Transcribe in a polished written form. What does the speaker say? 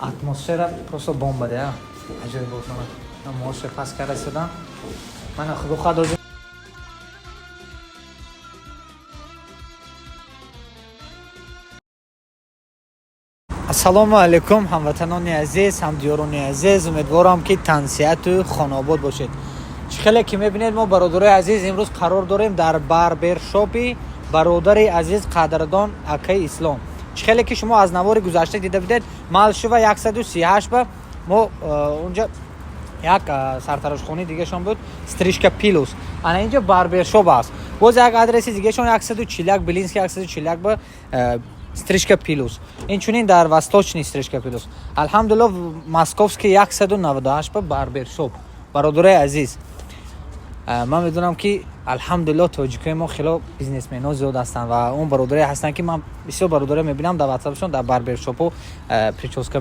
Атмосфера просто бомба да, аҷоиб буд. Мана, моше пас карда истодан. Мана, худо хоҳад, ҳозир. Ассалому алайкум, ҳамватанони азиз, ҳамдиёрони азиз. Умедворам, ки тансиҳату хонаобод бошед. Чӣ хеле ки мебинед, мо, бародарои азиз, имрӯз қарор дорем дар барбершопи бародари азиз, қадрдон акаи Ислом. Чӣ хеле ки шумо аз навори гузашта дида будед, Малышева 138 ба мо унҷа як сартарошхонаи дигашон буд, «Стрижка Плюс». Ана инҷа барбершоп аст. Боз як адреси дигашон 141, Белинский 141 ба «Стрижка Плюс», инчунин дар Восточный «Стрижка Плюс». Алҳамдулилло, Московский 198 ба барбершоп. Бародарои азиз, ман медонам, ки алҳамдулилло, тоҷикои мо хело бизнесменҳо зиёд ҳастанд ва он бародаре ҳастанд, ки ман бисёр бародаре мебинам дар ватсапшон, дар барбершопу причёска.